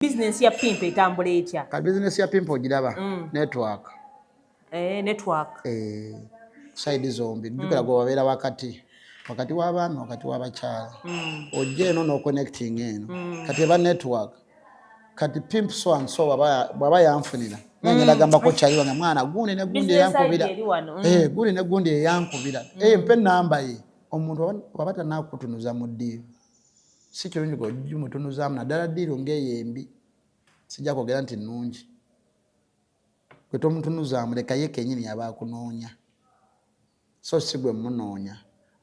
Bizinensi ya pimp etambula etya? Ka bizinensi ya pimp ogiraba, network. Eh, network. Eh, side zombi. Jjukira gwe wabeera wakati wakati w'abaami, wakati w'abakyala. Ojja eno n'oconnecting eno. Kati eba network. Kati pimp so and so bw'aba yanfunira, naye ngenda gambako kyali wange, mwana gundi ne gundi Business eyankubira. idea eri wano. Eh, gundi ne gundi eyankubira. Eh, mpe namba ye. Omuntu bw'aba tannakutunuza mu ddiiru, si kirungi gwemutunuzaamu, naddala ddiiru ng'eyo embi. Sijja kwogera nti nnungi. Gwe tomutunuzaamu, leka ye kennyini yaba akunoonya, so si gwe munoonya.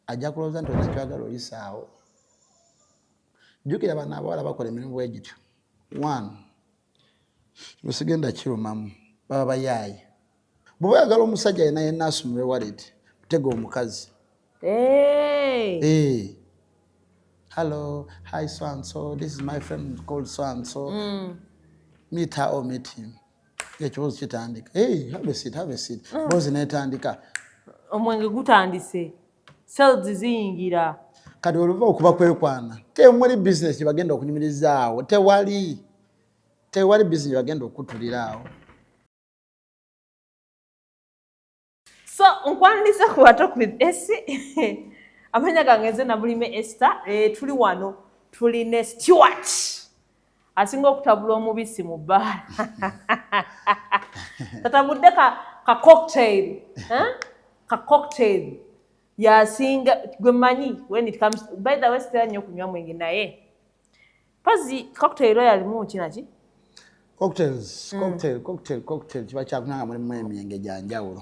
Ajja kulowooza nti olina kyagala oyisaawo. Jjukira bano abawala bakola emirimu bwe gityo, one, kino sigenda kirumamu, baba bayaaye. Bw'oba oyagala omusajja yenna yenna asumulwe wallet, tega omukazi. Hey. Hey. Hello, hi, so and so. This is my friend called so and so. Meet her or meet him. Ekibuuzo kitandika. Hey, have a seat, have a seat. Bozi netandika. Omwenge gutandise, sales ziyingira. Kati oluva okuba kwekwana, temuli business gye bagenda okunyumirizaawo. Tewali. Tewali business gye bagenda okutulira awo. So nkwaniriza ku Talk with Essie. Amanya gange nze Nabulime Esther. Eh, tuli wano, tuli ne Stewart asinga okutabula omubisi mu bbaala. Tatabudde ka cocktail, eh? Ka cocktail yasinga gwe mmanyi when it comes. By the way, sitera nnyo okunywa mwenge, naye pazi cocktail oyo alimu kinaki? Cocktails, cocktail, cocktail, cocktail kiba kyakunywa nga mulimu emyenge gya njawulo.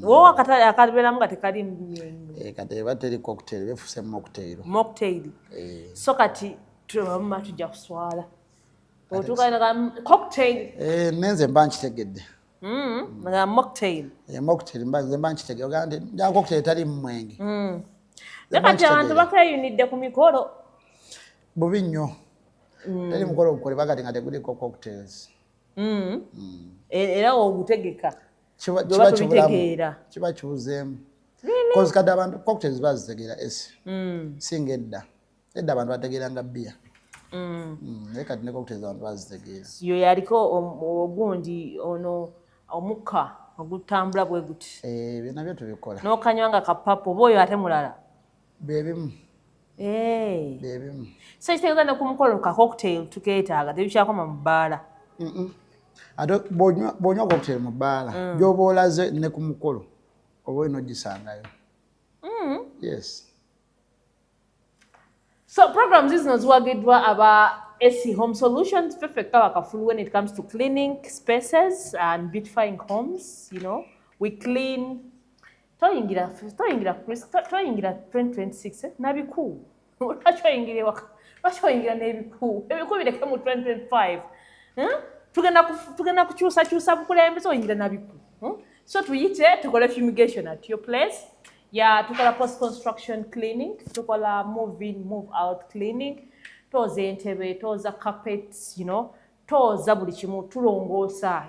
Wowe akabeeramu nga tekali myenge. Eh, kati eba teri cocktail, befuuse mocktail. Mocktail. Eh. So kati tubama tujja kuswala otuuka cocktail. Eh, nenze mba nkitegedde. Nga mocktail. Eh, mocktail mba nze mba nkitegedde. Ogamba nti njagala cocktail etali mu mwenge. Naye kati abantu bakweyunidde ku mikolo. Bubi nnyo. Teri mukolo ogukolebwa kati nga teguliko cocktails. Era ogutegeka Kiba gwe kiba kibulamu. batubitegeera. Kiba kibuzeemu. Cause kati abantu cocktails bazitegeera esi. Singa edda. Edda abantu bategeeranga bbiya. Naye kati ne cocktails abantu bazitegeera. Yo yaliko ogundi ono omukka ogutambula bwe guti. Eh, byonna byo tubikola. N'okanywa nga kapapu oba oyo ate mulala. Bye bimu. Eh. Bye bimu. So kitegeeza ne ku mukolo ka cocktail tukeetaaga, tebikyakoma mu bbaala. Ate bw'onywa cocktail mu bbaala, gy'oba olaze ne ku mukolo oba olina ogisangayo. Yes. So programs zino ziwagiddwa aba AC Home Solutions, perfect kaba when it comes to cleaning spaces and beautifying homes, you know. We clean toyingira toyingira toyingira 2026, eh? Nabiku. Lwaki oyingira ewaka? Lwaki oyingira n'ebiku? Ebiku bireke mu 2025. Eh? Tugenda kukyusakyusa bukulembeze, oyingira nabiku. Hmm? So tuyite tukole fumigation at your place. Ya tukola post construction cleaning, tukola move in, move out cleaning, tooza entebe, tooza carpets, tooza buli kimu, tulongoosa.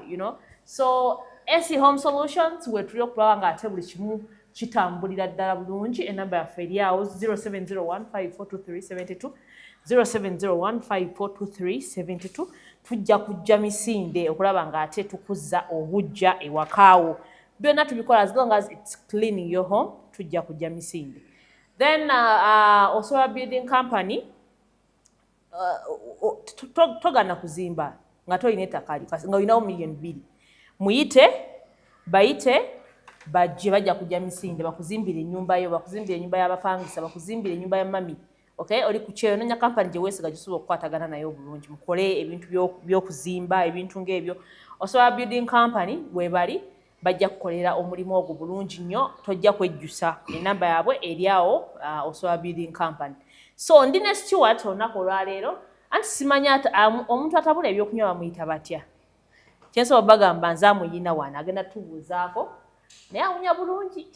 So AC Home Solutions we tuli okulaba nga ate buli kimu kitambulira ddala bulungi. Enamba yaffe eri awo 0701 542372, 0701 542372. Tujja kujja misinde okulaba nga ate tukuzza obujja ewakaawo. Byonna tubikola as long as it's cleaning your home, tujja kujja misinde. Then Osobola Building Company, togana kuzimba nga tolina ettaka lyo, nga olinawo 2 million. Muyite, bayite bajje, bajja kujja misinde bakuzimbire ennyumba yo, bakuzimbire ennyumba y'abapangisa, bakuzimbire ennyumba ya mami. Okay, oli ku kyeyo, nonya kampani gye weesiga gyosobola okukwatagana naye obulungi, mukole ebintu by'okuzimba, ebintu ng'ebyo. Osobola Building Company webali, bajja kukolera omulimu ogwo bulungi nnyo, tojja kwejjusa. Enamba yaabwe eri awo, Osobola Building Company. So ndi ne Stewart olunaku olwaleero. Anti simanya omuntu atabula ebyokunywa bamuyita batya? Kyensobola bagamba nze amuyina wano agenda tubuuzaako, naye awunya bulungi.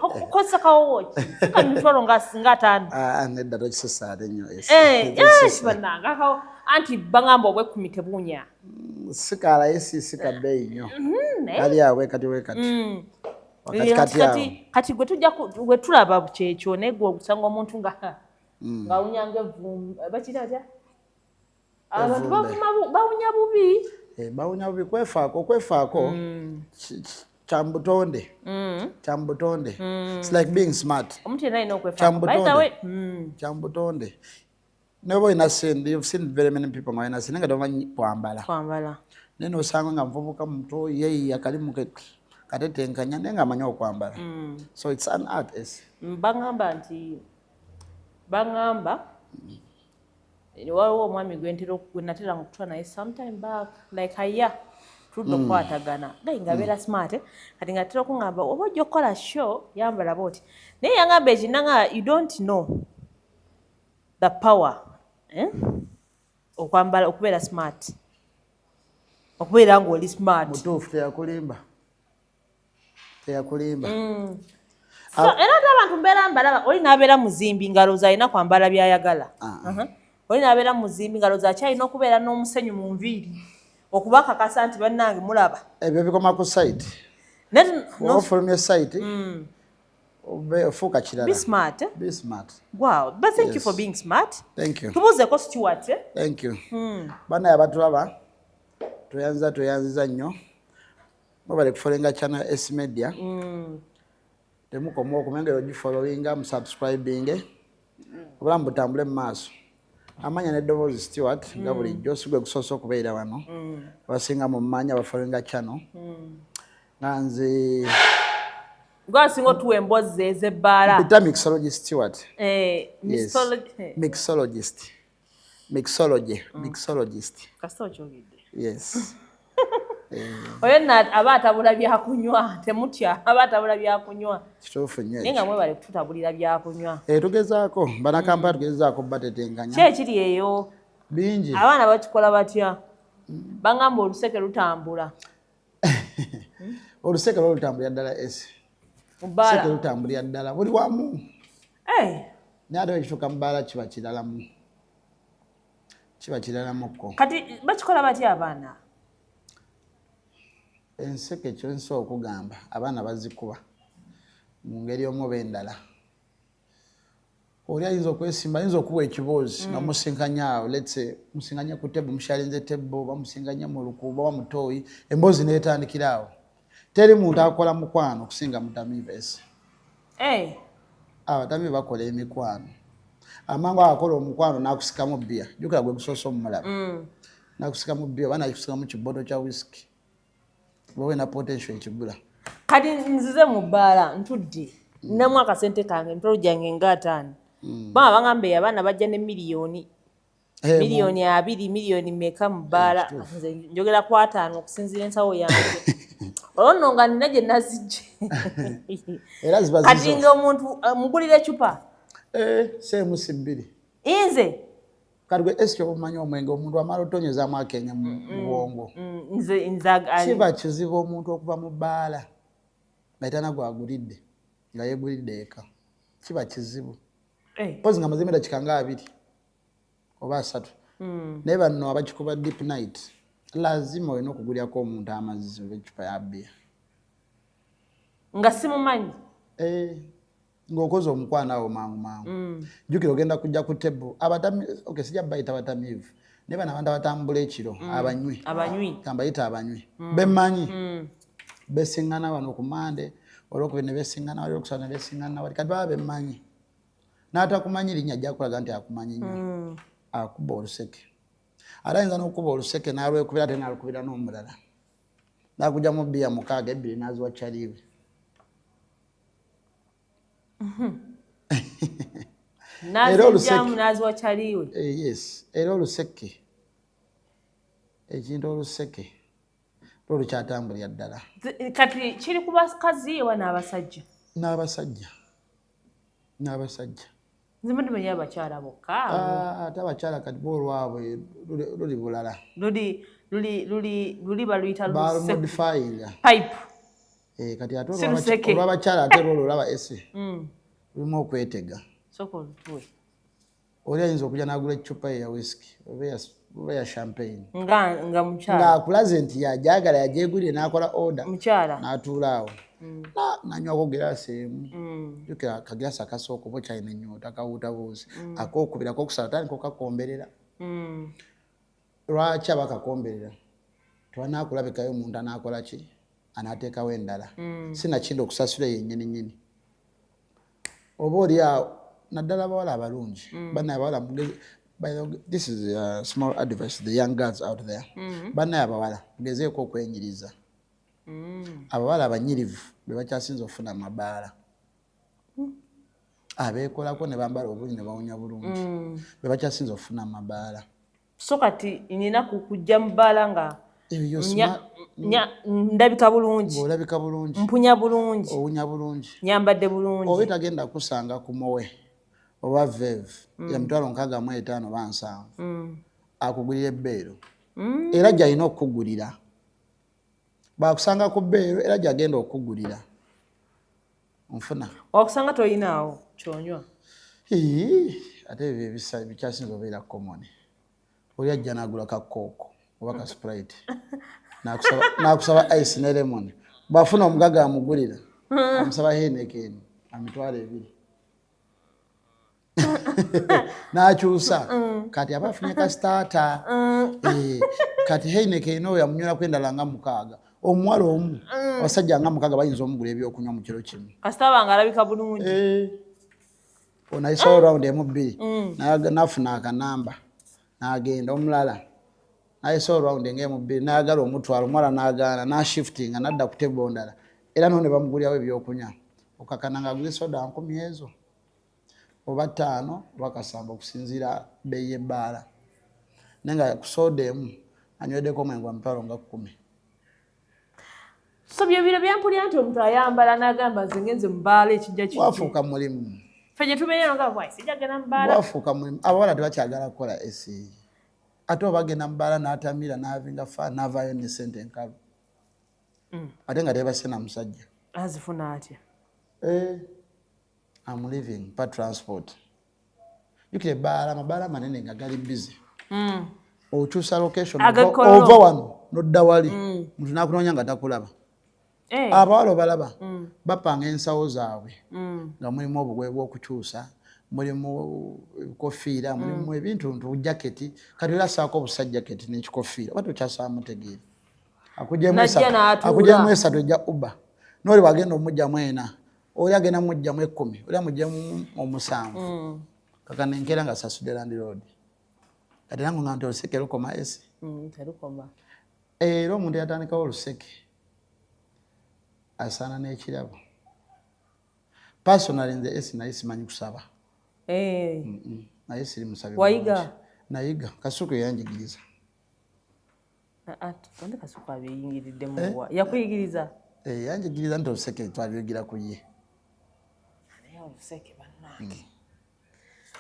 Okozesa kawowo ki? Sika mitwalo nga 50. Ah, nedda, tokisusaate nnyo. Eh, eh, bannange, anti bagamba obwekumi tebunya. Sikaalaye si sika bbeeyi nnyo. Naye Kali awo wekati wekati. Wakati kati awo. Kati gwe tujja gwe tulaba kyekyo, naye gwe osanga omuntu nga ng'awunya ng'evumbi, bakiyita batya? Abantu Evumbe. bavuma bawunya bubi. Eh, bawunya bubi. Kwefaako, okwefaako kyamubutonde, kyamubutonde. It's like being smart. Omuntu yenna alina okwefaako, by the way. Kyamubutonde. Noba olina sente, you've seen very many people nga balina sente nga tebamanyi kwambala. Kwambala. Naye nosanga nga muvubuka muto, yeyiya kalimu katetenkanya, naye nga amanyi okwambala. So it's an art, es Baŋŋamba nti, baŋŋamba waliwo omwami gwentera gwe nateranga okutula naye sometime back, like a year, tudde okukwatagana gayi nga abeera smart, eh? Kati nga atera okuŋŋamba, "Oba ojja okukola show, yambala bwoti." Naye yaŋŋamba ekinanga, "You don't know the power, eh? Okwambala, okubeera smart, okubeera ng'oli smart." Mutuufu, teyakulimba, teyakulimba. So, era ate abantu mbeera mbalaba, oli n'abeera muzimbi ngalo alina kwambala byayagala. Oli n'abeera muzimbi ngalo akyalina okubeera n'omusenyu mu nviiri okubakakasa nti, "Bannange, mulaba." Ebyo bikoma ku site. Naye oba ofulumye site, ofuuka kirala. Be smart, eh? Be smart. Wow, but thank you Yes. for being smart. Thank you. Tubuuzeeko Stewart, eh? Thank you. Bannaye abatulaba, tweyanziza, tweyanziza nnyo. Mwebale kufollowinga channel S Media. Temukoma okumengera ogifollowinga, musubscribinge, obulamu butambule mu maaso. Amanya n'eddoboozi Stewart, nga bulijjo si gwe gusoose okubeera wano. Abasinga mu mmanya bafollowinga channel nga nze. Gwasinga otuwa emboozi ez'ebbaala. Mpita mixologist Stewart. Eh, Yes. Mixologist, mixology, mixologist. Kasita okyogedde. Yes. Oyo nno aba atabula byakunywa, temutya, aba atabula byakunywa. Kituufu nnyo. Naye nga ekyo. Mwebale kututabulira byakunywa. Eh, tugezaako, banakampala tugezaako batetenkanya. Ki ekiri eyo? Bingi. Abaana bakikola batya? Baŋŋamba oluseke lutambula. Oluseke lwo lutambulira ddala esi. Mu Oluseke bbaala. lutambulira ddala buli wamu. Eh, Naye ate wekituuka mu bbaala kiba kiralamu, kiba kiralamukko. Kati bakikola batya abaana? Enseke, kyensobola okugamba, abaana bazikuba mu ngeri omu oba endala. Oli ayinza okwesimba, ayinza okuwa ekiboozi nga musinkanya awo, let's say musinkanye ku table, musharinze table, oba musinkanye mu lukuubo oba mutooyi, emboozi neetandikira awo. Teri muntu akola mukwano okusinga mutamiivu ese. Eh, Abatamiivu bakola emikwano amangu. Akola omukwano n'akusikamu bbiya, jjukira gwe gusoose omulaba, n'akusikamu bbiya oba nakusikamu kiboto kya whisky, oba olina potential ekigula. Kati nzize mu bbaala, ntudde, nnamu akasente kange, emitwalo gyange nga 50. Bama baŋŋamba abaana bajja ne miliyoni, Eh, miliyoni 20, miliyoni meka mu bbaala. Nze njogera ku 50 okusinziira ensawo yange, olwo nno nga nina gye nazijje. Era ziba Kati zizo. nga omuntu mugulira ecupa? Eh, seemu si bbiri. Nze? Kati gwe esi obumanyi omwenge, omuntu amala otonyezaamu akenge mu bwongo. Nze Kiba kizibu omuntu okuva mu bbaala nga tana gwagulidde, nga yeegulidde eka, kiba kizibu. Eh, Pozi nga mazemu edakika nga 2 oba 3. Naye bano abakikuba deep night, lazima olina okugulyako omuntu amazzi oba ecupa ya bbiya. Nga simumanyi? Eh, ng'okoze omukwano awo mangu mangu. Jjukira ogenda kujja ku table, abatami, okay, sijja bayita batamiivu, naye bano abantu abatambula ekiro, abanywi. Abanywi. Kambayita abanywi bemmanyi. Besiŋŋana wano ku Mande, Olwokubiri ne besiŋŋana wali, Olwokusatu ne besiŋŋana wali. Kati baba bemmanyi, n'atakumanyi linnya ajja kulaga nti akumanyi nnyo. Akuba oluseke, ate ayinza n'okuba oluseke n'alwekubira, ate n'alukubira n'omulala, n'akugyamu bbiya mukaaga, ebbiri n'aziwa kyaliwe. Era Nazijjamu n'aziwa kyaliwe. Eh, yes, era oluseke, ekintu oluseke lwo lukyatambulira ddala. Kati kiri ku bakazi oba n'abasajja? N'abasajja, n'abasajja. Nze mbadde abakyala bokka. Ah, ate abakyala kati bo olwabwe luli bulala. Luli baluyita luseke. Balumodifyinga. Pipe. Eh, kati ate Si luseke. Olw'abakyala ate lwo olaba ese lulimu okwetega. Sooka olutuwe. Oli ayinza okujja n'agula eccupa ye ya whisky oba ya champagne. Nga mukyala. Ng'akulaze nti yajagala, yagyegulire, n'akola order. Mukyala. N'atuula awo nanywako giraasi emu. Jjukira akagiraasi akasooka oba okyalina ennyota, kawuuta buuzi. Akookubiri, akokusatu, atandika okakomberera. Lwaki abakakomberera tewanakulabikayo omuntu anakola ki, anateekawo endala? Sinakindi okusasula yennyini nyini, oba oli awo, naddala abawala abalungi. Bannaye abawala by the way, this is a small advice to the young girls out there. Bannaye abawala, mugezeeko okwenyiriza. Abawala abanyirivu be bakyasinza okufuna amabaala. Abeekolako ne bambala obulungi ne bawunya bulungi be bakyasinza okufuna amabaala. So kati nina kujja mu bbaala nga Ebyo ndabika bulungi. Ng'olabika bulungi. Mpunya bulungi. Owunya bulungi. Nyambadde bulungi. Oba tagenda kusanga ku Moët oba Veuve ya 65,000 oba 70, akugulira ebbeero, era gyalina okukugulira. Bakusanga ku bbeero, era gyagenda okukugulira, nfuna. Wakusanga toyinaawo kyonywa. Ii, ate ebyo ebisa bikyasinza obeera common. Oli ajja n'agula ka Coke oba ka Sprite, n'akusaba ice ne lemon. Bw'afuna omugaga amugulira, amusaba Heineken 20,000, n'akyusa. Kati aba afunye ka starter. Kati Heineken oyo amunyweraku endala nga mukaaga. Omuwala omu, abasajja nga mukaaga bayinza omugula ebyokunywa mu kiro kimu. Kasita banga alabika bulungi. Ono ayisawo round emu bbiri, nafuna akanamba n'agenda. Omulala nayisawo round ng'emu bbiri, n'ayagala omutwalo, omuwala n'agaana, n'ashiftinga n'adda ku table ndala, era no ne bamugulirawo ebyokunywa. Okakana ng'agula soda 1,000 ezo oba ttaano oba kasanvu, okusinziira bbeeyi y'ebbaala, naye nga ku soda emu anyweddeko omwenge gwa 100,000. So byebiro byempulira nti omuntu ayambala n'agamba, "Nze ngenze mu bbaala, ekijja kijje." Wafuuka mulimu. Ffe gye tubeera nga bwai sijja genda mu bbaala. Gwafuuka mulimu. Abawala tebakyagala kukola esi, ate oba agenda mu bbaala n'atamira n'avinga fa n'avaayo ne sente enkalu, ate nga tebase na musajja. Azifuna atya? Eh, I'm leaving pa transport. Jukira ebbaala, amabaala amanene nga gali busy, okyusa location. Agakololo. Ova wano nodda wali, muntu nakunoonya nga takulaba. Abawala obalaba bapanga ensawo zaabwe nga mulimu obugoye bw'okukyusa, mulimu ebikofiira, mulimu ebintu ntu jaketi. Kati era asaako obusa jaketi n'ekikofiira, oba tokyasaba mutegeere. Akuggyemu Najja esatu, n'atuula. akuggyemu esatu ejja uba n'oli bwagenda omugjamu ena, oli agenda mugjamu 10, oli amugjamu omusanvu. Kakana enkeera nga sasudde landlord. Kati nange nga nti oluseke lukoma esi. Terukoma. Era omuntu yatandikawo oluseke asaana n'ekirabo. Personally, nze esi naye simanyi kusaba. Naye siri musabi Wayiga? mulungi. Nayiga, Kasuku yanjigiriza. Ah, ah, ande Kasuku abiyingiriddemu wa? Yakuyigiriza? Eh, yanjigiriza nti oluseke twaluyigira ku ye. Naye oluseke, bannange,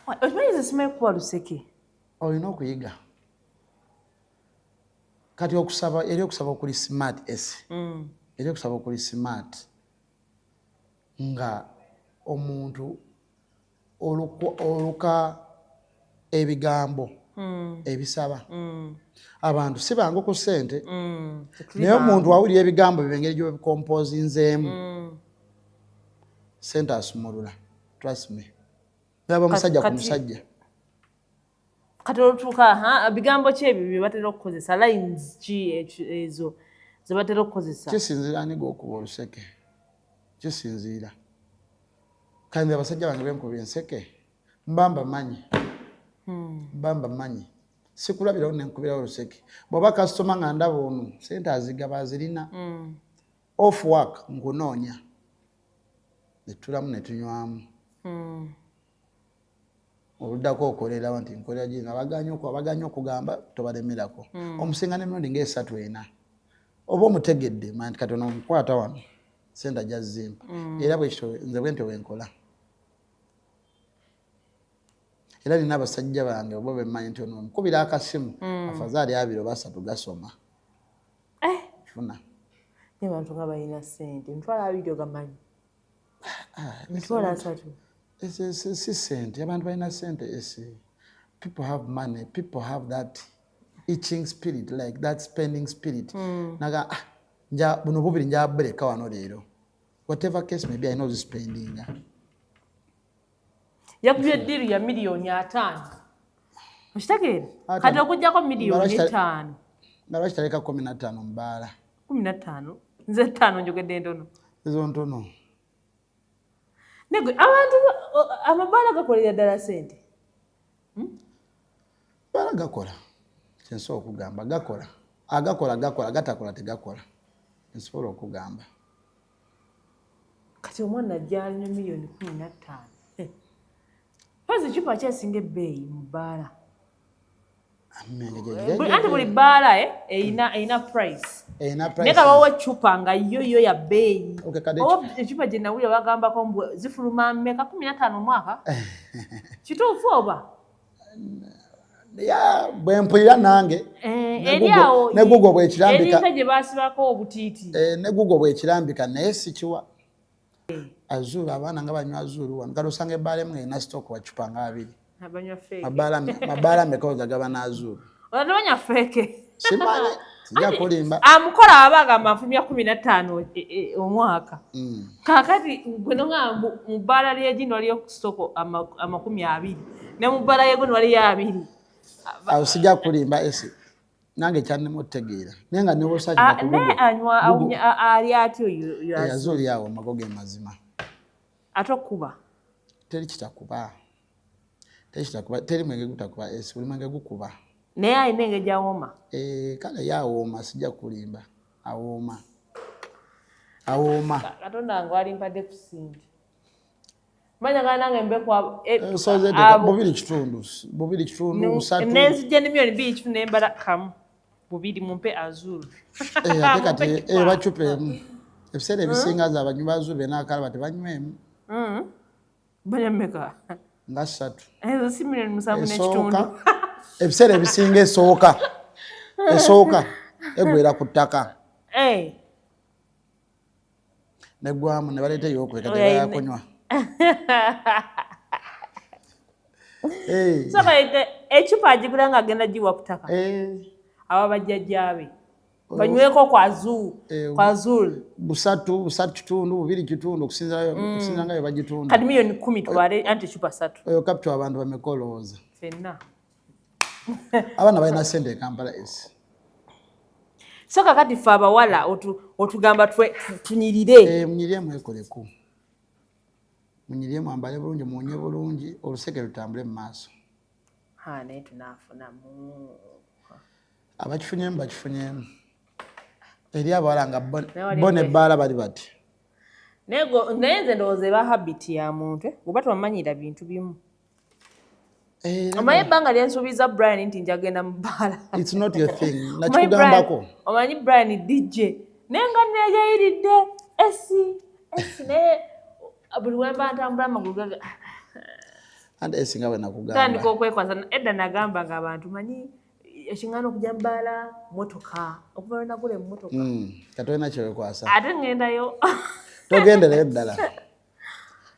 okimanyi nze simanyi kuba luseke. Olina okuyiga. Kati okusaba, eri okusaba okuli smart s, eri okusaba okuli smart nga omuntu oluka ebigambo ebisaba. Abantu si bangu ku ssente, naye omuntu awulira ebigambo bye, engeri gyobikompozinzeemu, sente asumulula. Trust me, yaba musajja ku musajja. Kati olutuuka ha bigambo ki ebyo bye batera okukozesa? Lines ki ezo ze batera okukozesa? Kisinziira ani gwokuba oluseke, kisinziira. Kandi abasajja bange benkuba enseke mba mbamanyi, mba mbamanyi. Sikulabirawo nenkubirawo oluseke. Bw'oba kasitoma nga ndaba ono sente azigaba, azirina, off work nkunoonya, netulamu netunywamu. Oluddako okolerawo nti nkolera gino, abaganye okugamba tobalemerako. Omusinga n'emirundi ngaesatu ena, oba omutegedde ma nti kati ono omukwata wano sente ajja zimpa. Era bwekityo nze bwentyo bwenkola. Era nina abasajja bange oba bemmanyi nti ono omukubira akasimu, afazaali abiri oba asatu gasoma. Eh, funa. Naye bantu nga balina sente, 20,000 ogamanyi, 30,000. Si sente, abantu balina sente esi. People have money, people have that itching spirit, like that spending spirit. Naga ah, nja buno bubiri nja buleka wano leero, whatever case may be, alina ozispendinga. Yakubye deal ya 50,000,000. Okitegeera? Kati okuggyako miliyoni 5. Nga lwaki taleka 15 mu bbaala? 15, nze ttaano njogedde ntono. Ezo ntono. Negwe abantu amabaala gakolera ddala sente? Baala gakola. Kyensobola okugamba, gakola. Agakola gakola, gatakola tegakola. Nsobola okugamba. Kati omwana ajja alina miliyoni 15. Pazi cupa kyesinga ebbeeyi mu bbaala? Anti buli bbaala erina price. Erina. Naye ka bawa ecupa nga yo yo ya bbeeyi. Oba ecupa gye nawulira bagambako mbu zifuluma mmeka, 15 omwaka, kituufu oba? Bwe mpulira nange. Eri awo. Ne Google bwekirambika. Eringa gye basibako obutiiti. Ne Google bwekirambika, naye sikiwa Azul. Abaana nga banywa Azul wano, kati osanga ebbaala emu erina stock wa cupa nga abiri. Abanywa fake. Mabaala meka oza gaba n'Azul? Otabanya fake. Simanyi, sijja kulimba. Amukola aba agamba nfumya 15 omwaka. Kaakati gwe noŋŋamba mu bbaala lyegino waliyo stock 20, ne mu bbaala yeguno waliyo abiri. Awo sijja kulimba, esi nange kyannema otutegeera, naye nga Ah, newosakira. Naye anywa ali atyo oyo Azul? Azul awo mago ge mazima. Ate okuba Teri kitakuba, teri kitakuba, teri mwenge gutakuba esi, buli mwenge gukuba. Naye alina engeri gyawooma. Kale ye awooma, sijja kulimba, awooma, awooma. Katonda wange, walimpadde ku sente, manya nange mbe kwa Soze 2.5, 2.5, 3. Nenzijja ne miliyoni 2.5 nembala kamu bubiri, mumpe Azul. Ate kati bacupa emu, ebiseera ebisinga ze abanywi ba Azul benakalaba tebanywemu. Banya mmeka? Nga ssatu. Ezo si miliyoni 7 Esooka n'ekitundu? Ebiseera ebisinga esooka egwera ku ttaka. Neggwamu ne baleeta eyokubiri, kati bayakunywa. So kati ecupa agigula nga agenda giwa ku ttaka, aba bajjajjaabe banyweko kwa Azul. Kwa Azul. 3, 3.5, 2.5, okusinziira nga bwe bagitunda. Kati miliyoni 10 twale, anti ecupa ssatu. Oyo capital abantu bameka olowooza? Ffenna. Abaana balina sente e Kampala esi. So kakati ffe abawala otugamba tunyirire? Munyirire, mwekoleku, munyirire, mwambale bulungi, muwunye bulungi, oluseke lutambule mu maaso. Ha, naye tunaafunamu? Abakifunyemu bakifunyemu. Eri abawala nga Naye wali bo nebbaala bali bati. Naye nze ndowooza eba habit ya muntu, oba twamanyira bintu bimu. Omanyi ebbanga lyensuubiza Brian nti njagenda mu bbaala. It's not your thing. Omanyi Nakikugambako. Omanyi Brian DJ, naye nga neegayiridde esi esi, naye buli wemba ntambula amagulu gaga Anti esi nga bwe nakugamba. Tandika okwekwasa. Edda nagamba nga abantu manyi ekiŋŋaana okujja mu bbaala motoka, okuva lwe nagula emmotoka. Kati olina kyewekwasa. Ate ŋŋendayo. Togenderayo ddala.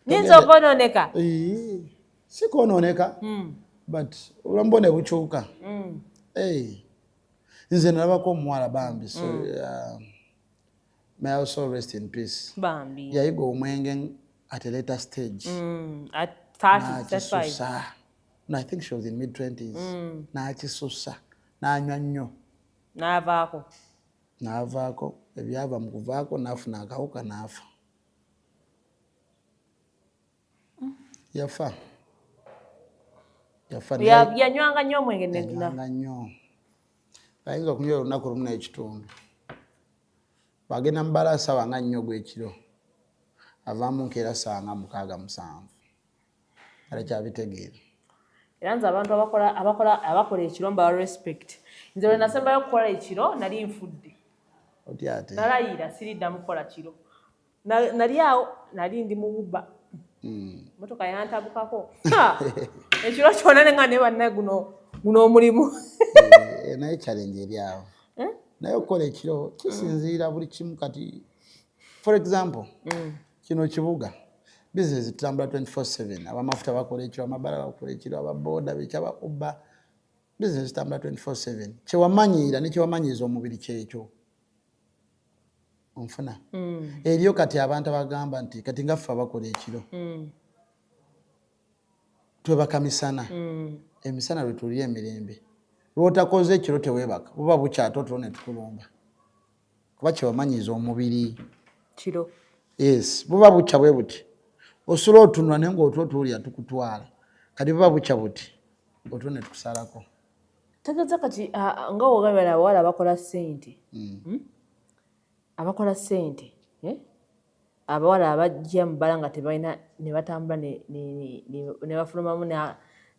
Nyinza okwonooneka. Ii, si kwonooneka, but obulamu bwo ne bukyuka. Nze nalabako omuwala bambi, so may also rest in peace. Bambi. Yayiga omwenge at a later stage. At 30, 35. N'akisusa. No, I think she was in mid 20s. N'akisusa, n'anywa nnyo. N'avaako. N'avaako. Ebyava mu kuvaako, n'afuna akawuka, n'afa. Yafa, yafa. Yanywanga nnyo omwenge Yanywanga nnyo, ayinza okunywa olunaku lumu n'ekitundu. Bagenda mu bbaala saawa nga nnyo ogw'ekiro, avaamu nkeera saawa nga 6, 7, ate kyabitegeera. Era nze abantu abakola ekiro mbawa respect. Nze lwe nasembayo okukola ekiro nali nfudde. Otya ate? Nalayira siriddamu kukola kiro. Nali awo, nali ndi mu Uber, motoka yantabukako. Ha! Ekiro kyonna nenga ne bannaye, guno omulimu. Naye challenge eri awo. Naye okukola ekiro kisinziira buli kimu. Kati for example, kino kibuga, business tutambula 24/7. Abamafuta bakola ekiro, amabala bakola ekiro, ababoda beki, aba Uber, business zitambula 24/7. Kyewamanyiira nekyewamanyiiza omubiri kyekyo onfuna. Eriyo kati abantu abagamba nti kati nga ffe abakola ekiro twebaka misana. Emisana lwe tulya emirembe, lwotakoze ekiro teweebaka, buba bukyate otulo ne tukulumba, kuba kyewamanyiza omubiri. Kiro. Yes, buba bukya bwe buti, osula otunula naye ngaotulo tuwulira tukutwala. Kati buba bukya buti, otulo ne tukusalako. Tegeeza kati nga wogambye abawala abakola ssente, Abakola ssente, eh? Abawala abajja mu bbala nga tebalina ne batambula ne bafulumamu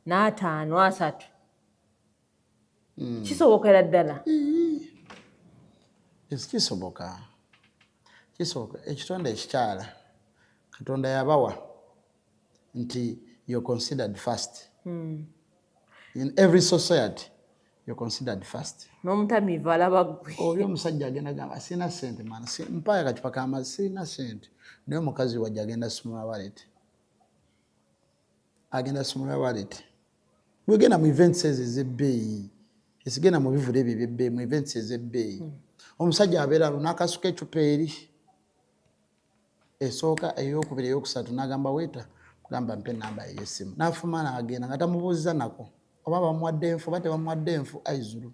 n'ataano 30. Kisobokera ddala? Yes, kisoboka, kisoboka. Ekitonde ekikyala Katonda yabawa nti you're considered first. In every society you're considered first. N'omutamiivu alaba ggwe. Oli omusajja agenda gamba, "Sirina sente maana, mpaayo akacupa k'amazzi, sirina sente." Naye omukazi wajja agenda sumula wallet, agenda sumula wallet. Bwegenda mu events ezo ez'ebbeeyi, ezigenda mu bivula ebyo ebyebbeeyi, mu events ez'ebbeeyi, omusajja abeera alo n'akasuka ecupa eri esooka, eyokubiri, eyokusatu, n'agamba waiter, gamba, "Mpe enamba ey'essimu." N'afuma n'agenda nga tamubuuziza nako oba bamuwadde enfu oba tebamuwadde enfu aizulu.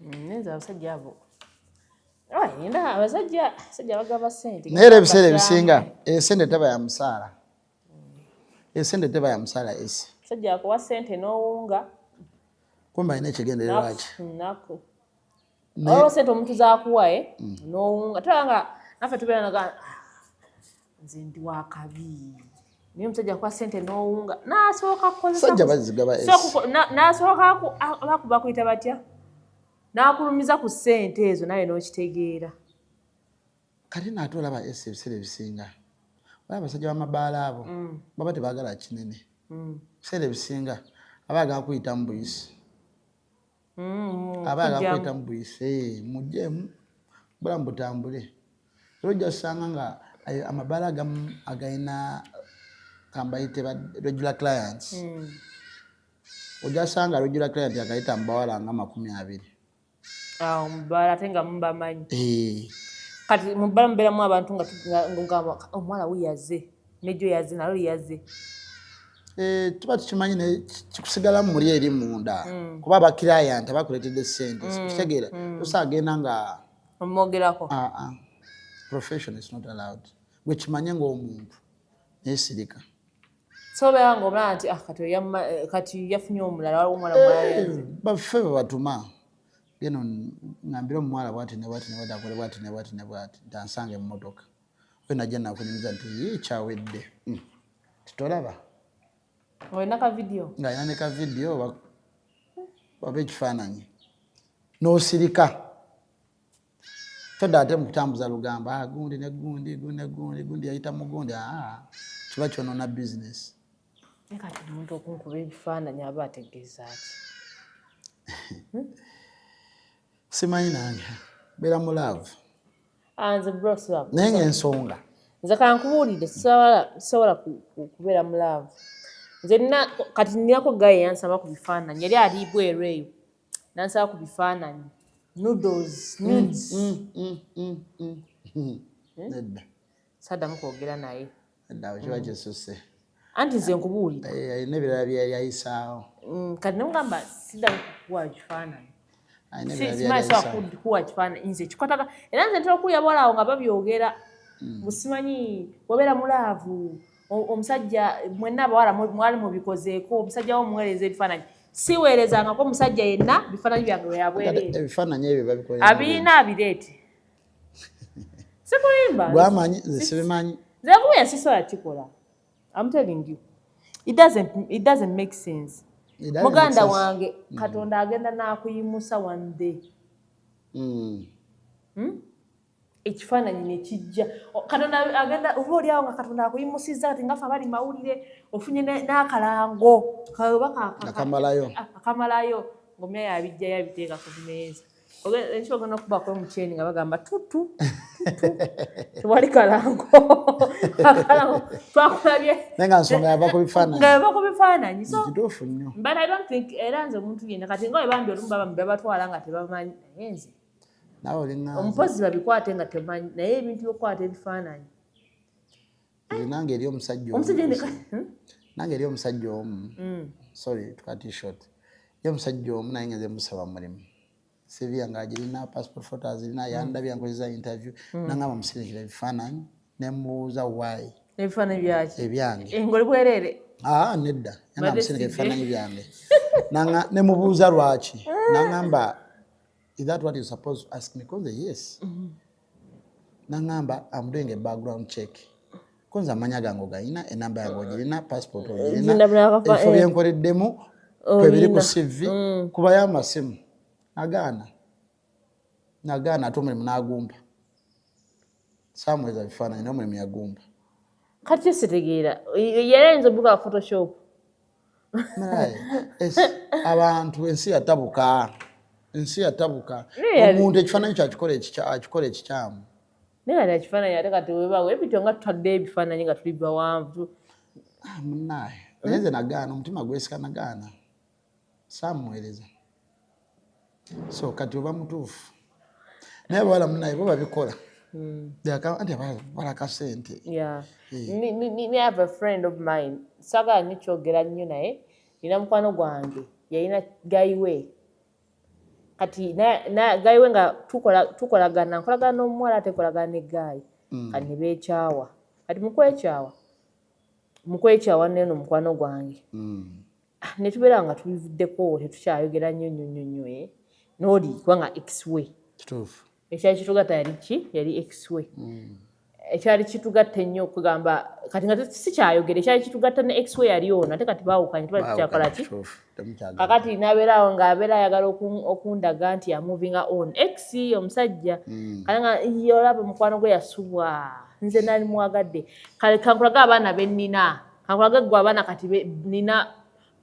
Nze abasajja abo, enda abasajja bagaba ssente. Naye era ebiseera ebisinga esente teba ya musaala, esente teba ya musaala esi. Musajja akuwa ssente n'owunga. Kumbe alina ekigendererwa ki? Naku waliwo sente omuntu zakuwa e n'owunga. Tulaba nga naffe tubeera naga, "Ah, nze ndi wakabi." Naye omusajja akuwa sente n'owunga n'asooka kukozesa Sajja bazigaba esi. N'asooka bakuyita batya, n'akulumiza ku ssente ezo naye n'okitegeera. Kati naate olaba esi, ebiseera ebisinga olaba abasajja b'amabaala abo baba tebaagala kinene. Ebiseera ebisinga aba agala kuyitamu buyisi, aba agala kujjamu. Kuyitamu buyisi, mugjeemu bulamu butambule. Era ojja kusanga nga ayo amabaala agamu agalina kambayite ba regular clients, ojja kusanga regular client akayita mu bawala nga 20. Awo mu bbaala ate nga mubamanyi. Eh, Kati mu bbala mubeeramu abantu nga omuwala we yaze, nejjo yaze, nalo yaze. Eh, tuba tukimanyi naye kikusigalamu muli eri munda, kuba aba client abakuleetedde sente, kitegeera tosaagenda nga Omwogerako. Ah, ah. Profession is not allowed. Gwe kimanye ng'omuntu, naye sirika. So obeera nga omulaba nti, "Ah, kati kati yafunye omulala, waliwo omuwala mulala yaze." Baffe bebatuma, geno ngambire omuwala bwati ne bwati ne bwati, akole bwati ne bwati ne bwati, nti ansanga emmotoka oyo najja nakunyumiza nti, "Yii, kyawedde." Titolaba. Olina ka video? Ng'alina ne ka video oba ekifaananyi, n'osirika, todda ate mu kutambuza lugambo, "Ah, gundi ne gundi, gundi ne gundi, gundi yayita mu gundi." Ah, kiba kyonoona bizinesi. Naye kati omuntu okunkuba ebifaananyi aba ategeeza ki? Simanyi nange, beera mu love. Ah, nze bro siba Naye ngaensonga Nze kankubuulire, sisobola kubeera mu love. Nze nina kati ninako guy yansaba ku bifaananyi, yali ali bweru eyo nansaba ku bifaananyi, nudes, nudes. Nedda. Saddamu kwogera naye. Nedda, awo kiba kisusse. Anti nze nkubuulira. Eh, alina ebirala byeyali ayisaawo. Kati nemugamba siddamu kukuwa kifaananyi. Alina ebirala byeyali Simanyi sobola ayisaawo. Kuwa kifaananyi nze kikwataga. Era nze ntera okuwulira bawala awo nga babyogera, musimanyi wabeera mu love, omusajja mwenna abawala mwali mubikozeeko, omusajja wo omuweereza ebifaananyi. Siweerezangako omusajja yenna bifaananyi byange weyabwereere. Ebifaananyi ebyo babikolera Abirina abireete, sikulimba. Gwamanyi, nze sibimanyi. Nze nkubuya, sisobola kikola. I'm telling you, it doesn't make sense. It doesn't Muganda make sense. wange, Katonda agenda n'akuyimusa one day, Ekifaananyi nekijja. Katonda agenda oba oliawo nga Katonda akuyimusizza kati ngafe abali mawulire, ofunye n'akalango oba Akamalayo. Akamalayo ng'omya yabijjayo abiteeka ku mmeeza. Ensi ogenda okubako omukyeni nga bagamba tutu tutu, tewali kalango, akalango twakulabye. Naye nga nsonga yava ku bifaananyi. Nga yava ku bifaananyi, so Kituufu nnyo. But I don't think era nze omuntu yenna kati nga webambi olumu baba babatwala nga tebamanyi, naye nze Naawe olinga omupozi babikwate nga temanyi, naye ebintu byokukwata ebifaananyi. Nze nange eri omusajja omu. Omusajja ndeka. Nange eri omusajja omu. Sorry to cut you short. Ye musajja omu naye ngenze musaba mulimu, CV yange agirina, passport photo azirina, yandabye, yankozesa interview, nangamba musindikira ebifaananyi. Nemubuuza why. Ebifaananyi byaki? Ebyange. Ngoli bwereere? Aa, nedda, yanga Badde musindika sidde. ebifaananyi byange. Nemubuuza lwaki, nangamba, "Is that what you supposed to ask me?" Konze, "Yes." Nangamba, "I'm doing a background check." Konze, amanya gange ogayina, enamba yange ogirina, passport ogirina, ebifo byenkoleddemu kwebiri ku CV, kubayo amasimu. Nagaana, nagaana, ate omulimu n'agumpa. Saamuweza bifaananyi, naye omulimu yagumpa. Kati sitegeera, yali ayinza obukola Photoshop. Naye, abantu, ensi yatabuka, ensi yatabuka. Omuntu ekifaananyi kyakikola akikola ekikyamu. Naye kati ekifaananyi, ate kati webawo ebityo nga tutadde ebifaananyi nga tuli bawanvu. Ah, munaaye, naye nze nagaana, omutima gwesika, nagaana, saamuweereza. So kati oba mutuufu, naye abawala munaye bo babikola. Anti abawala kasente. Yeah. Me have a friend of mine, saagala nnyo kyogera nnyo, naye nina mukwano gwange yalina guy we. Kati guy we nga tukolagana, nkolagana n'omuwala, ate nkolagana ne guy. Kati ne beekyawa. Kati mukwekyawa neno mukwano gwange, ne tubeera nga tubivuddeko, tetukyayogera nnyo nnyo nnyo nnyo, eh. N'oli kubanga ex we. Kituufu. Ekyali kitugatta yali ki? Yali ex we. Ekyali kitugatta ennyo, okugamba kati nga sikyayogera, ekyali kitugatta ne ex we yali ono, ate kati baawukanye, tuba tukyakola ki? Kituufu, temukyagala. Kakati nabeeraawo ng'abeera ayagala okundaga nti yamovinga on ex omusajja. Kale nga ye olaba mukwano gwe yasubwa, nze nali mwagadde. Kale kankulaga abaana bennina, kankulaga gwe abaana kati nina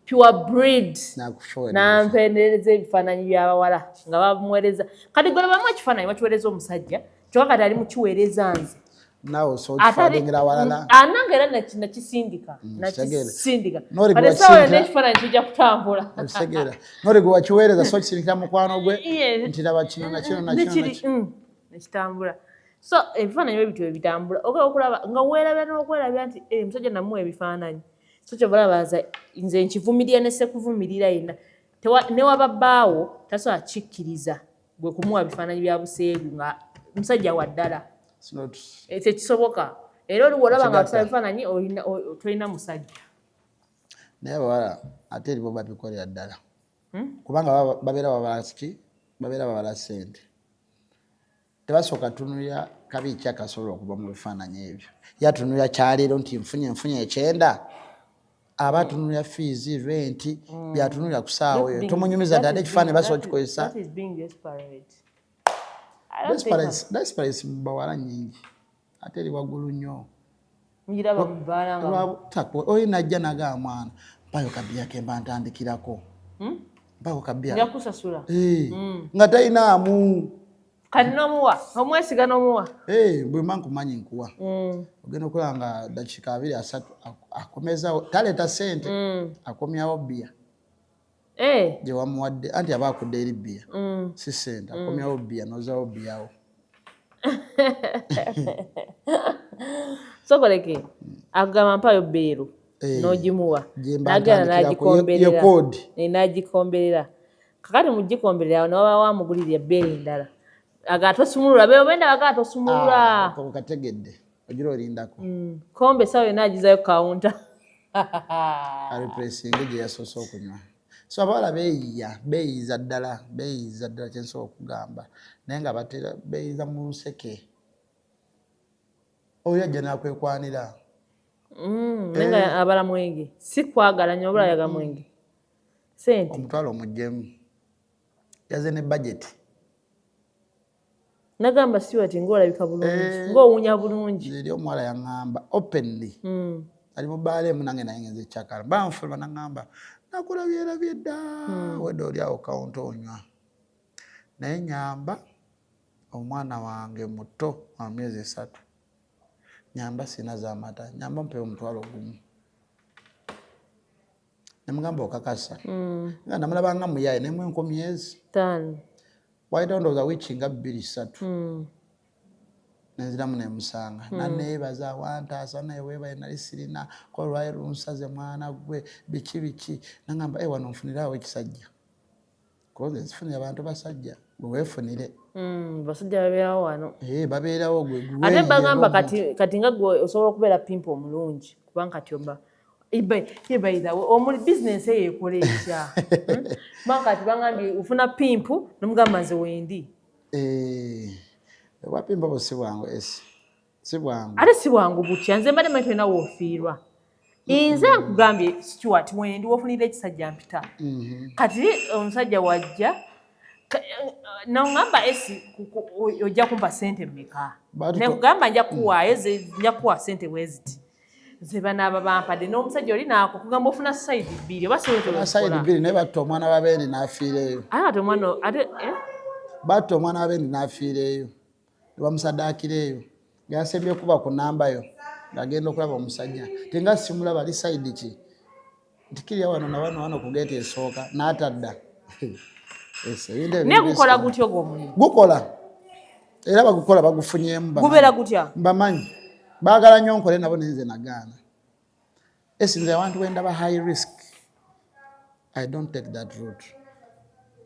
pure breed. Nakufuwa. Nampeereza ebifaananyi by'abawala nga bamuweereza. Kati gwe bamu ekifaananyi bakiweereza omusajja, kyokka kati ali mukiweereza nze. Naawe osobola okifaanangira awalala. Anange era nakisindika. Kitegeere. Nakisindika. N'oli Kati gwe essaawa yonna wakisindika- ekifaananyi kijja kutambula. Okitegeera, noli gwe wakiweereza so okisindikira mukwano gwe Yes. nti raba kino nakino nakino. Nekiri nakino. Nekitambula. So ebifaananyi bwe bityo bitambula, oka okulaba nga weerabira n'okwerabira nti, "Eh, omusajja namuwa ebifaananyi." So kyova olaba nze nkivumirira ne sekuvumirira yenna. Newaba bbaawo tasobola kikkiriza gwe kumuwa bifaananyi bya buseegu nga musajja wa ddala. It's not- Eh, tekisoboka. Era oli wolaba nga Kigatta. akusaba ebifaananyi, tolina musajja. Naye abawala ate eribo babikolera ddala, kubanga babeera babala ki, babeera babala ssente. Tebasooka tunulira kabi ki akasobola okuva mu bifaananyi ebyo. Ye atunulira kyaleero nti nfunye ekyenda, aba atunulira fees, rent, byatunulira ku saawa eyo. Tomunyumiza nti ate ekifaananyi basobola kikozesa. That is being desperate. I don't think Desperate mu bawala nyingi, ate eri waggulu nnyo. Ngiraba mu bbaala nga Oyo najja nagaa, "Mwana, mpayo kabiya kemba ntandikirako, mpayo kabiya." Nja kusasula. Eh, nga talinaamu. Kati n'omuwa, omwesiga n'omuwa. Eh, bwe mba nkumanyi nkuwa. Ogenda okulaba nga dakiika 20, 30, akomezawo, taleeta sente, akomyawo bbiya Eh, gye wamuwadde. Anti aba akudde eri bbiya, si sente. Akomyawo bbiya, nozawo bbiyawo. Sokoleke agamba, "Mpayo bbeeru." Eh, N'ogimuwa. Gye mba N'agenda ntandikirako, n'agikomberera. ye code. Eh, n'agikomberera. Kakati mugikomberera awo newaba wamugulira ebbeere endala, aga tosumulula, benda baga tosumulula. Ah, ako kategedde, ogira olindako. Kombe sawa yonna agizayo kawunta. Areplacinge gye yasoose okunywa. So abawala beeyiya, beeyiza ddala, beeyiza ddala, kyensobola okugamba. Naye nga batera beeyiza mu nseke. Oyo ajja nakwekwanira. Naye nga abala mwenge, si kwagala nnyo, wabula ayaga mwenge, sente. Omutwalo omugyemu, yaze ne budget. Nagamba Stewart, ng'olabika bulungi, Eh. ng'owunya bulungi. Eri omuwala yaŋŋamba openly, ali mu bbaala emu nange, naye ngenze ekyakala banfuluma, naŋŋamba, "Nakulabye dda, wedde oli awo kawunta onywa, naye nyamba, omwana wange muto wa myezi 3, nyamba, sina z'amata, nyamba mpewo 10,000." Nemugamba, "Okakasa?" Nga namulabanga muyaye, nemu enkumi ezi. 5. Wayitawo ndowooza wiiki nga 2, 3. Nenziramu nemusanga, naneebaza, wantaasa naye weebaye, nali sirina ko lwali lunsaze mwana gwe, biki biki. Nagamba, "Eh, wano nfunirawo ekisajja, koze nzifunira abantu basajja, gwe weefunire." Basajja babeerawo wano. Eh, babeerawo gwe Ate weeyiye bagamba ng'omuntu. Kati nga gwe osobola okubeera pimp omulungi, kubanga kati oba yebayidawe omuli bizinensi eyo ekola etya? Hmm? Kubanga kati bagambye ofuna pimp nomugamba nze wendi. Eh, obwa pimp obwo si bwangu, esi si bwangu. Ate si bwangu butya? Nze mbadde manyi tolina woofiirwa. Nze nkugambye, Stuart, wendi wofunira ekisajja mpita. Kati omusajja wajja noŋŋamba, esi ojja kumpa sente mmeka? Nekugamba nja kuwaayo, nja kukuwa sente bweziti ze banaaba bampadde. N'omusajja oli naako kugamba ofuna side bbiri oba side bbiri, naye batta omwana wa bendi n'afiira eyo. Ate ate omwana ate, eh? Batta omwana wa bendi n'afiira eyo, ne bamusadaakira eyo. Ngayasembye kuba ku namba yo, ng'agenda okulaba omusajja tenga simulaba, ali side ki, nti kirya wano na wano wano ku geeti esooka, n'atadda. Naye gukola gutya ogwo omulimu? Gukola, era bagukola, bagufunyemu. Gubeera gutya? Mbamanyi, baagala nnyo nkole nabo, nenze nagaana. Esinze awantu wendaba high risk, I don't take that route.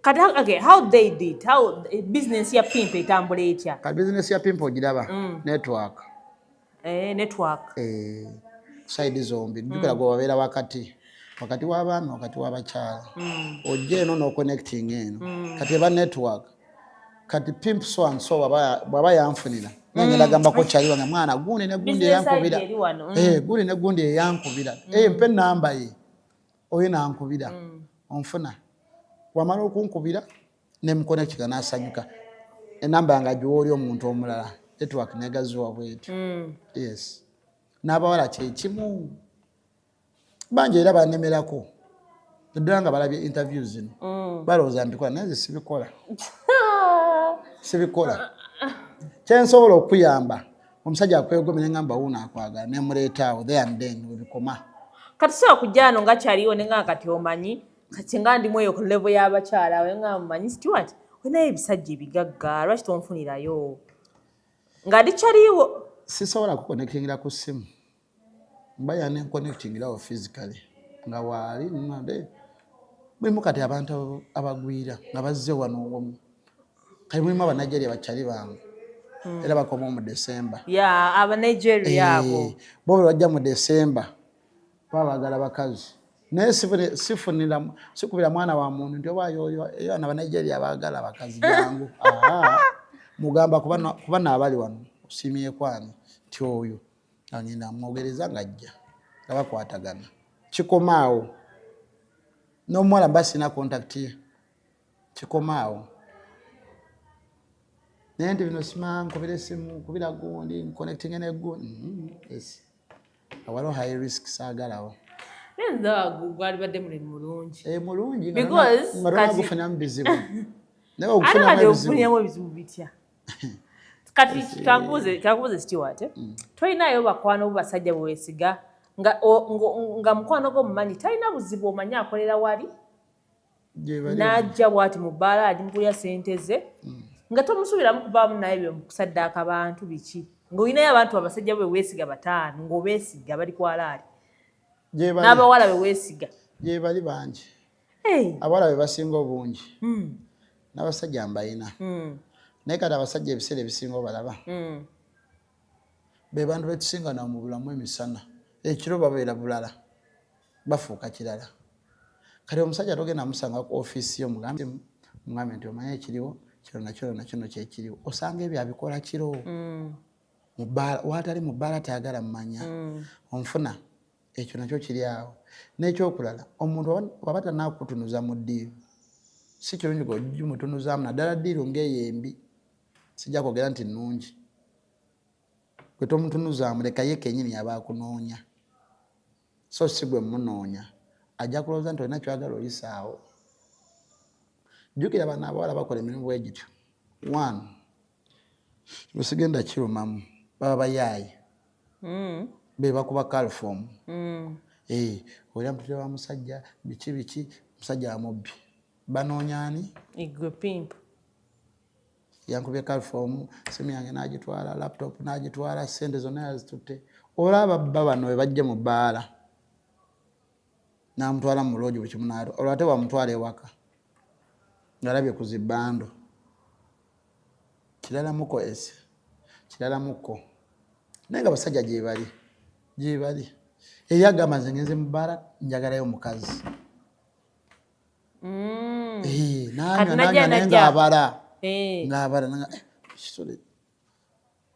Kati okay, how they did, how business ya pimp etambula etya? Ka business ya pimp ogiraba, network. Eh, network. Eh, side zombi. Jjukira gwe wabeera wakati, wakati w'abaami, wakati w'abakyala. Ojja eno n'oconnecting eno. Kati eba network. Kati pimp so and so bw'aba yanfunira, nengenda gambako kyali wange, mwana gundi ne gundi eyankubira. Eh, gundi ne gundi eyankubira, eh, mpe namba ye oyo, nankubira. Onfuna, wamala okunkubira nemuconnectinga, n'asanyuka, enamba yange agiwa oli omuntu omulala, network negaziwa bwetyo. Yes, n'abawala kyekimu, bangi era banemerako naddala nga balabye interview zino, balowooza mbikola, naye nze sibikola, sibikola. Kyensobola okuyamba omusajja akwegomye, neŋamba wuuno akwagala, nemuleeta awo, there and then webikoma. Kati sobola kujja ano nga kyaliwo nenga kati omanyi kati nga ndimu eyo ku level y'abakyala awo, nga mumanyi Stuart olinayo ebisajja ebigagga, lwaki tonfunirayo nga ndi kyaliwo? Sisobola kuconnectingira ku ssimu, mba yanenconnectingirawo physically nga waali nade mulimu. Kati abantu abagwira nga bazze wano, kati mulimu Abanigeria bakyali bange, era bakoma mu December. Ya Abanigeria abo. Eh, bo bwe bajja mu December baba baagala bakazi, naye sifunira, sikubira mwana wa muntu nti oba yoyo eyo Abanigeria baagala bakazi, jangu. Mugamba kuba naabali wano osiimyeku ani, nti oyo agenda mwogereza ng'ajja nga bakwatagana, kikomaawo. N'omuwala mba sirina contact ye, kikomaawo. Naye nti bino sima nkubira esimu, nkubira gundi, nconnectinge ne gundi, yes, awaliwo high risk, saagalawo. Naye nze gwali badde mulimu mulungi. Eh, mulungi Because nga tonagufunamu bizibu, naye ate ogufunamu kati ebizibu. Ogufunyamu ebizibu bitya? Kati kankubuze Stewart, eh? Tolinayo bakwano bo basajja bwe weesiga nga mukwano gwo mumanyi talina buzibu, omanyi akolera wali, Gye bali. N'ajja bwati mu bbaala, ali mukulya sente ze, nga tomusuubiramu kubaamu naye byemukusaddaaka bantu biki, ng'olinayo abantu abasajja bwe weesiga bataano, ng'obeesiga bali kwalaali Gye bali. N'abawala be weesiga. Gye bali bangi. Hey. Abawala be basinga obungi, n'abasajja mbayina. Naye kati abasajja ebiseera ebisinga obalaba be bantu betusingana mu bulamu emisana, ekiro babeera bulala, bafuuka kirala. Kati omusajja togenda musanga ku ofiisi yo mugambe, mugambe nti omanye ekiriwo kino nakino nakino kyekiriwo. Osanga ebyo abikola kiro mu bbaala, waatali mu bbaala tayagala mmanya. Onfuna, ekyo nakyo kiri awo. N'ekyokulala, omuntu waba tanakutunuza mu deal, si kirungi gwemutunuzaamu, naddala deal ng'eyo embi, sijja kwogera nti nnungi. Gwe tomutunuzaamu, leka ye kenyini aba akunoonya, so si gwe munoonya. Ajja kulowooza nti olina kyagala oyisaawo. Jjukira bano abawala bakola emirimu bwe gityo, one lwesigenda kirumamu, baba bayaayi, be bakuba chloroform. Olya mututire wa musajja biki biki, musajja amubbi, banoonya ani? Igwe pimp. Yankubye chloroform, simu yange n'agitwala, laptop n'agitwala, sente zonna yazitutte. Olaba bba bano we bajje mu bbaala, n'amutwala mu lodge, buli kimu olwo, ate wamutwala ewaka ng'alabye ku zibando. Kiralamuko esi kiralamuko, naye nga basajja gyebali gyebali. Eri agamba, "Nze ngenze mu bbaala, njagalayo omukazi." Kati nanywa najja nanywa, naye najja. ng'abala ng'abala kisole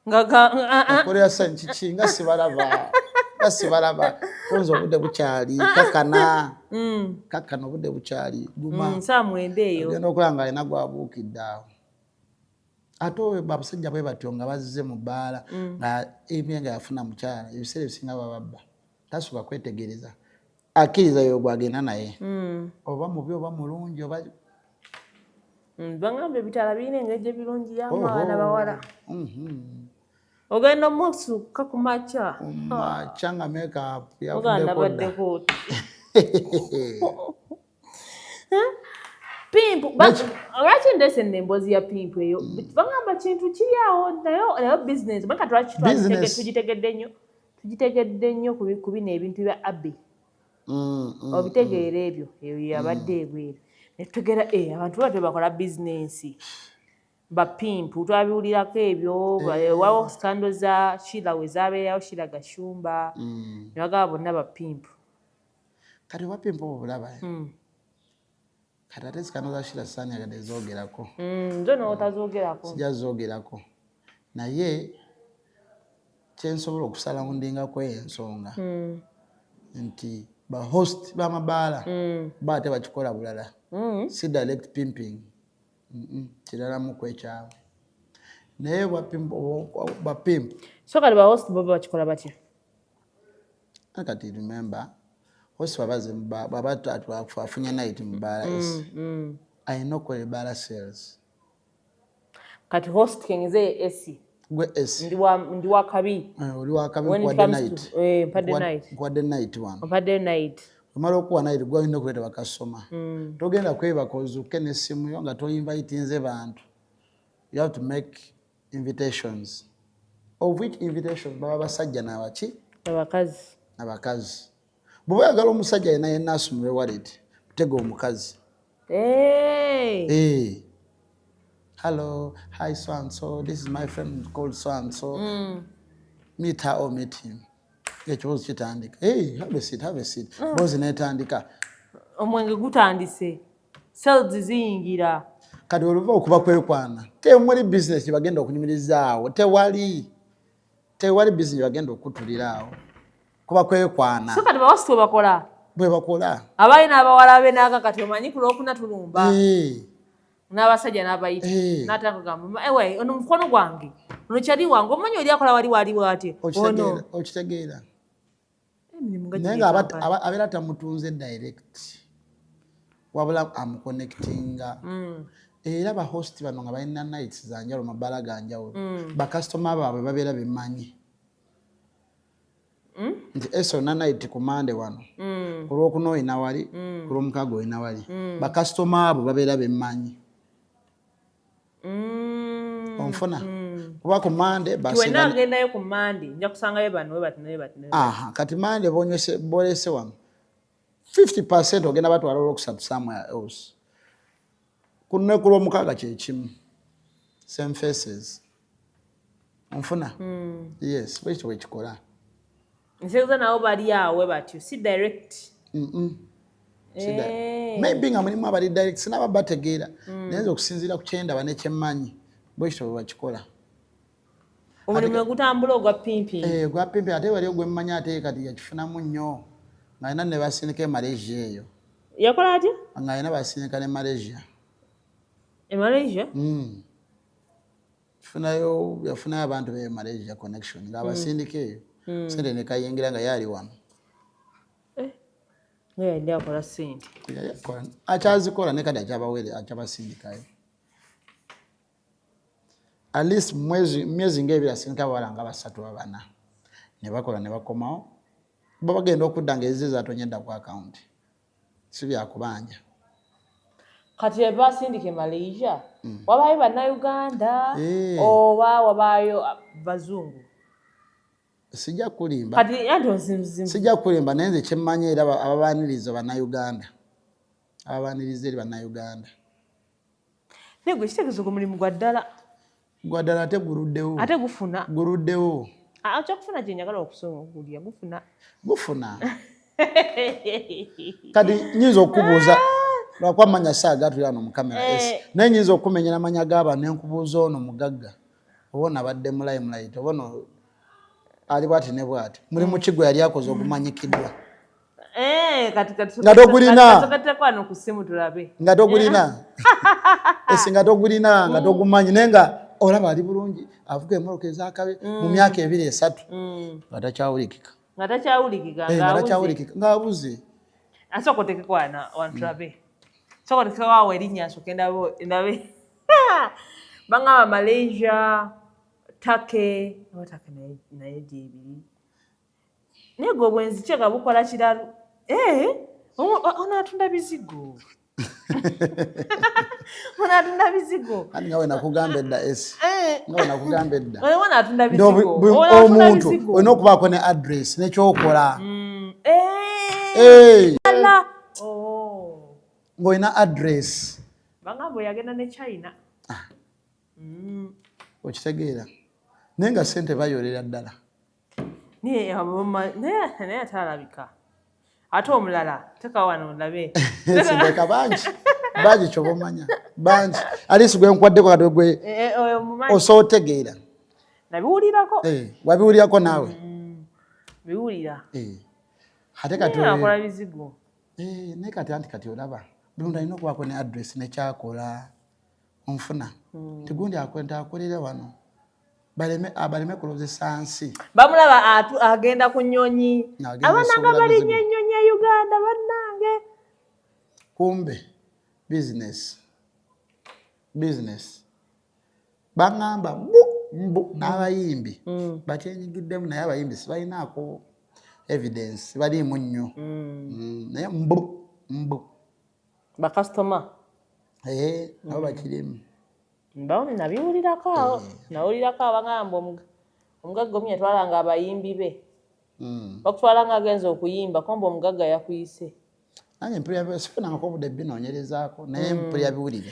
Nga ah, ah. Akolera sente kiki nga sibalaba kunze. Obudde bukyali, kakana. Kakana, obudde bukyali, guma. Saa 9 eyo. Ogenda okulaba nga alina gwabuukidde awo. Ate oyo abasajja bwe batyo nga bazze mu bbaala, nga ebye nga yafuna mukyala, ebiseera ebisinga bababba, tasuka kwetegereza, akkiriza yo gwagenda naye, oba mubi oba mulungi oba Bagamba ebitaala birina engeri gye birungiyamu abaana bawala. Ogenda omusukka ku makya. Makya nga makeup Oganda yavuddeko dda. Baddeko oti pimp. Lwaki ndeese nno emboozi ya pimp eyo? Bagamba kintu kiri awo, naye business baka lwaki Business. Tugitegedde nnyo ku bino ebintu bya abbe. Obitegeera ebyo, eyo yabadde ebweru netutegera abantu batyo bakola bizinensi, bapimp. Twabiwulirako ebyo. Wawo scandal za Shira we zabeerawo, Shira Gashumba, ne bagamba bonna bapimp. Kati oba pimp obwo bulaba. Kati ate scandal za Shira saanyagadde ezoogerako. Nzo n'otazoogerako. Sijja zoogerako, naye kyensobola okusalawo ndingako ensonga nti bahost b'amabaala ba ate bakikola bulala. Si direct pimping. Kiralamu kwekyabwe, naye bapimp. So kati bahost bo bakikola batya? Kati remember, host bwabaze bwaba afunye night mu bbaala, alina okukola ebbaala sales. Kati host kengeze esi. Gwe s Ndi wa kabi. Oli wakabi, nkuwadde night. Mpadde night. Nkuwadde night wano. Mpadde night. Omala okuwa night, gwe olina okuleeta bakasoma. Togenda kwebaka ozuuke n'essimu yo nga toinvitinze bantu. You have to make invitations, of which invitations baba basajja nabaki? Abakazi. Abakazi. Bw'oba oyagala omusajja yenna yenna asumule wallet, tega omukazi. Hey. Hey. Hello, hi, so and so. This is my friend called so and so. Meet her or meet him. Ekibuuzo kitandika. Hey, have a seat, have a seat. Bozi netandika. Omwenge gutandise, sales ziyingira. Kati oluva okuba kwekwana, temuli business gye bagenda okunyumirizaawo, tewali. Tewali business gye bagenda okutulira awo. Kuba kwekwana. So kati bahost bwe bakola? Bwe bakola. Abalina abawala be naga kati omanyi ku Lwokuna tulumba. Hey. N'abasajja n'abayita. N'atandika kugamba, "Ewe, ono mukono gwange, ono kyali wange, omanyi oli akola wali wali bw'ati ono." Okitegeera, okitegeera. Emirimu nga Naye giri nga e Kampala. abeera tamutunze direct, wabula amuconnectinga. Era bahost bano nga balina nights zanjawulo, mabaala ganjawulo, bakasitoma baabwe babeera bemanyi nti ese olina night ku Mande wano, ku Lwokuna olina wali, ku Lwomukaaga olina wali. Bakasitoma abo babeera bemmanyi. Onfuna? Kuba ku Mande Wenna basinga agendayo ku Mande nja kusangayo bano we bati naye bati naye bati. Aha, kati Mande bonywese bolese wano, 50 ogenda batwala Olwokusatu somewhere else. Ku ne ku Lwomukaaga kyekimu, same faces. Onfuna? Yes, bwekityo bwekikola. Nseguza nabo bali awo batyo, si direct. Si maybe nga mulimu abali direct, sinaba bategeera, naye nze okusinziira ku kyendaba nekyemmanyi, bwekityo bwe bakikola. Omulimu ogutambula ogwa pimping. Eh, gwa pimping. Ate wali ogwemmanyi, ate kati yakifunamu nnyo, ng'alina ne basindika e Malaysia eyo. Yakola atya? Ng'alina basindika ne Malaysia. E Malaysia? Mm. Funayo, yafunayo abantu be Malaysia connection, ng'abasindika eyo, sente nekayingira nga yaali wano. Eh, nga yali akola sente. Yali akyazikola ne kati, akyabawere, akyabasindikayo. At least myezi nga 2 asindika abawala nga basatu babana, ne bakola ne bakomawo, bo bagenda okudda nga ezize zatonye dda ku akawunti, si byakubanja. Kati basindika e Malaysia, wabaayo Bannayuganda Eh. oba wabaayo bazungu? Sijja kulimba. Kati anti onzinzi. Sijja kulimba, naye nze kyemmanyi era ababaniriza Bannayuganda, ababaniriza eri Bannayuganda. Naye gwe kitegeeza ogwo mulimu gwa ddala. Gwa ddala, ate guluddewo. Ate gufuna? Guluddewo. Ah, kyakufuna kyenjagala okusoma okulya gufuna. Gufuna. Kati nyinza okubuuza, lwakuba manya saaga tuli wano mu kamera. Eh. Naye nyinza okumenyera amanya g'abantu nenkubuuza, ono mugagga oba ono abadde mu limelight oba ono ali bwati ne bwati, mulimu ki gwe yali akoze ogumanyikiddwa? Eh, kati Nga togulina. Kati wano ku ssimu tulabe. Nga togulina esi, nga togulina, nga togumanyi, naye nga olaba ali bulungi, avuga emmotoka ezakabe, mu myaka 2 3 nga takyawulikika. Nga takyawulikika. Eh, nga ng'awuze. Takyawulikika, ng'abuze. Asooka otekeko wana wano tulabe. Sooka otekeko awo erinnya, nsooke ndabe. Bangamba Malaysia, Turkey, oba Turkey naye gyebiri. Naye gwe obwenzi kyeka bukola kiralu. Eh, ono atunda bizigo. Ono atunda bizigo. Andi nga we nakugamba edda esi. Eh. Nga we nakugamba edda. Ono mwana atunda Nti bizigo. Ono atunda omuntu bizigo. olina okubaako ne address nekyokola. Eh. Eh, Ala. Oh. ng'olina address. Bangamba yagenda ne China. Okitegeera, naye nga sente bayolera ddala. Naye naye atalabika. Ate omulala teka wano ndabe. Sindeka, bangi bangi, kyoba omanya bangi, alisi gwe nkwaddeko kati gwe Eh, eh, oyo mumanyi. Osobola otegeera. Nabiwulirako. Eh, wabiwulirako naawe? Biwulira. Eh, ate kati Naye akola bizigo. Eh, naye kati anti kati olaba buli muntu alina okubaako ne address nekyakola, onfuna nti gundi nti akolera wano, baleme kulozesa nsi. Bamulaba agenda ku nnyonyi. Agenda Abaana nga sobola balinnya bizigo. ennyonyi e Uganda, bannange. Kumbe business business. Baŋŋamba mbu mbu n'abayimbi bakyenyigiddemu, naye abayimbi sibalinaako evidence, sibaliimu nnyo. Naye mbu mbu Bakasitoma. Eh, nabo bakirimu. Mbawo nabiwulirako awo. Nawulirako abagamba omugagga omu yatwalanga abayimbi be. Bakutwala nga agenza okuyimba, komba omugagga yakuyise. Nange mpulira, sifunangako obudde binoonyerezaako, naye mpulira biwulire.